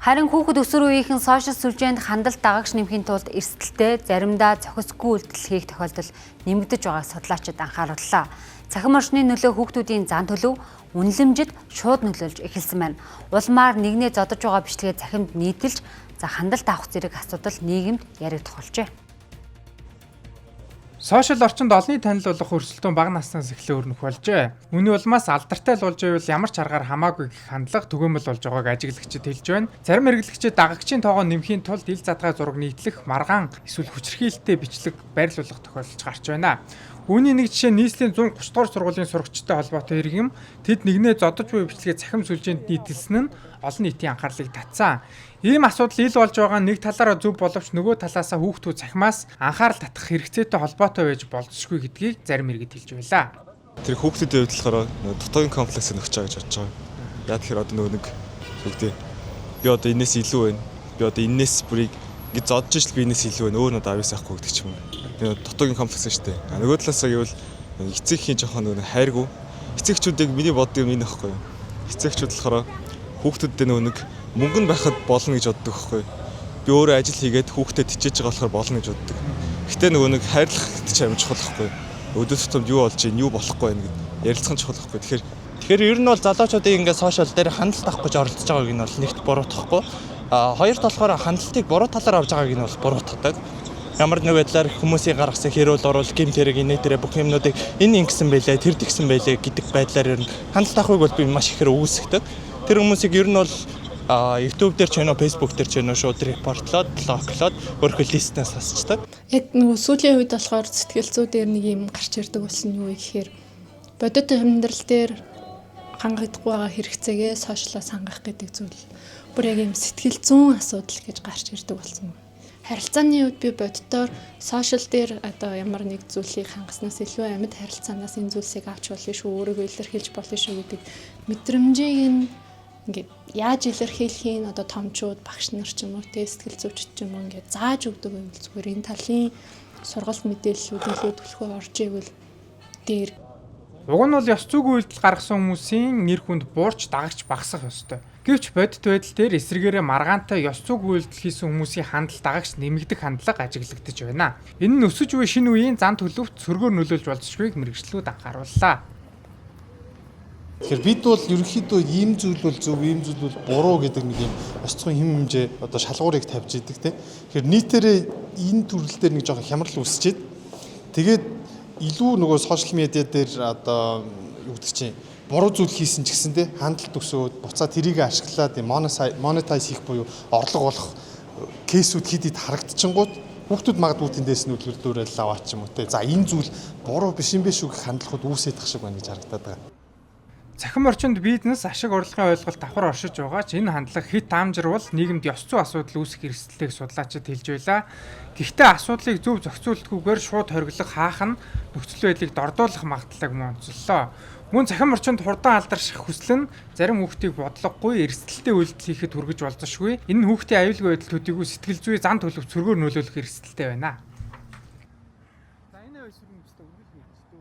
Харин хүүхэд өсвөр үеийнхэн сошиал сүлжээнд хандалт дагагч нэмэхийн тулд эрсдэлтэй, заримдаа зохисгүй үйлдэл хийх тохиолдол нэмэгдэж байгааг судлаачид анхаарууллаа. Цахим орчны нөлөө хүүхдүүдийн зан төлөв, үнэлэмжид шууд нөлөөлж эхэлсэн байна. Улмаар нэгнээ зодож байгаа бичлэгээ цахимд нийтэлж, за хандалт авах зэрэг асуудал нийгэмд яригдах болжээ. Сошиал орчинд олонний танил болох өрсөлдөөн бага наснаас эхлэн өрнөх болжээ. Үүний улмаас алдартай л болж байвал ямар ч аргаар хамаагүй гэх хандлага түгээмэл болж байгааг ажиглагчид хэлж байна. Зарим хэрэглэгчид дагагчийн тоогоо нэмэхийн тулд ил задгай зураг нийтлэх, маргаан эсвэл хүчирхийлэлтэй бичлэг байрлуулах тохиолдол гарч байна. Үүний нэг жишээ нийслэлийн 130 дугаар сургуулийн сурагчтай холбоотой хэрэг юм. Тэд нэгнээ зодож буй бичлэгээ цахим сүлжээнд нийтэлсэн нь олон нийтийн анхаарлыг татсан. Ийм асуудал ил болж байгаа нь нэг талаараа зөв боловч нөгөө талаасаа хүүхдүүд цахимаас анхаарал татах хэрэгцээтэй холбоотой байж болзошгүй гэдгийг зарим иргэд хэлж байлаа. Тэр хүүхдүүдийн хувьд болохоор дутуугийн комплексыг нөхч байгаа гэж бодож байгаа. Яа тэгэхээр одоо нөгөө нэг юу гэдэг би одоо энэс илүү байна. Би одоо энэс бүрийг ингэ зодж ижил би энэс илүү байна. Өөр надад авьяас авахгүй гэдэг ч юм уу. Тэр дутуугийн комплекс шүү дээ. А нөгөө талаасаа гэвэл эцэг эхийн жоохон нөгөө хайргүй. Эцэг эхчүүдийг миний боддог юм энэ байхгүй юу? Эцэг эхчүүд болохоор хүүхдүүдтэй нөгөө нэг мөнгө нь байхад болно гэж боддог байхгүй юу? Би өөрөө ажил хийгээд хүүхдэд тичээж байгаа болохоор болно гэж боддог. Гэтэ нөгөө нэг хайрлах гэдэг чинь амар чухал байхгүй юу? Өдөр тутамд юу болж байна, юу болохгүй байна гэд ярилцах нь чухал байхгүй юу? Тэгэхээр ер нь бол залуучуудыг ингээд сошиал дээр хандалт авах гэж оролдож байгааг нь бол нэгт буруутгахгүй. А хоёрт болохоор хандлтыг буруу талаар авч байгааг нь бол буруутгадаг. Ямар нэг байдлаар хүмүүсийн гаргасан хэрүүл оруул гэмт хэрэг инээ тэрэ бүх юмнуудыг энэ ингэсэн байлээ, тэр тэгсэн байлээ гэдэг байдлаар ер нь хандалт авахыг бол би маш ихээр үүсгдэг. Тэр хүмүүсийг ер нь бол YouTube дээр ч гэнэ, Facebook дээр ч гэнэ шууд report лоод, block лоод өөрийнхөө list ээс хасчдаг. Яг нөгөө сүүлийн үед болохоор сэтгэл зүй дээр нэг юм гарч ирдэг болсон юу гэхээр бодит амьдрал дээр хангагдахгүй байгаа хэрэгцээгээ сошиалаас хангах гэдэг зүйл бүр яг юм сэтгэл зүйн асуудал гэж гарч ирдэг болсон юм. Харилцааны үед би бодитоор сошиал дээр одоо ямар нэг зүйлийг хангаснаас илүү амьд харилцаанаас энэ зүйлсийг авч болно шүү, өөрийгөө илэрхийлж болно шүү гэдэг мэдрэмжийг нь ингээд яаж илэрхийлэхийг одоо томчууд, багш нар ч юм уу, тэ сэтгэл зүйчид ч юм уу ингээд зааж өгдөг юм зүгээр энэ талын сургалт мэдээллүүд илүү түлхүү орж ивэл дээр. Уг нь бол ёс зүйн үйлдэл гаргасан хүмүүсийн нэр хүнд буурч дагагч багасах ёстой. Гэвч бодит байдал дээр эсрэгээрээ маргаантай ёс зүйн үйлдэл хийсэн хүмүүсийн хандалт дагагч нэмэгдэх хандлага ажиглагдаж байна. Энэ нь өсөж буй шинэ үеийн зан төлөвт сөргөөр нөлөөлж болзошгүйг мэргэжлүүд анхаарууллаа. Тэгэхээр бид бол ерөнхийдөө ийм зүйл бол зөв, ийм зүйл бол буруу гэдэг нэг юм ёс зүйн хэм хэмжээ одоо шалгуурыг тавьж идэг те. Тэгэхээр нийтээрээ энэ төрөл дээр нэг жоохон хямрал үүсчихэд тэгээд илүү нөгөө сошиал медиа дээр одоо юу гэдэг чинь буруу зүйл хийсэн ч гэсэн те хандалт өсөөд буцаа тэрийг ашиглаад monetize хийх буюу орлого олох case үүд хэд хэд харагдчихгууд хүүхдүүд магадгүй тэндээс нь үлгэр дуурайл аваач юм уу те. За энэ зүйл буруу биш юм биш үү гэх хандлагууд үүсээд тах шиг байна гэж харагдаад байгаа. Цахим орчинд бизнес ашиг орлогын ойлголт давхар оршиж байгаа ч энэ хандлага хэт амжирвал нийгэмд ёс зүйн асуудал үүсэх эрсдлийг судлаачид хэлж байлаа. Гэхдээ асуудлыг зөв зохицуулдаггүйгээр шууд хориглох хаах нь нөхцөл байдлыг дордуулах магадлалыг мөн онцоллоо. Мөн цахим орчинд хурдан алдарших хүсэл нь зарим хүүхдийг бодлогогүй эрсдэлтэй үйлдэл хийхэд хүргэж болзошгүй. Энэ нь хүүхдийн аюулгүй байдал төдийгүй сэтгэл зүй зан төлөв сөргөөр нөлөөлөх эрсдэлтэй байна.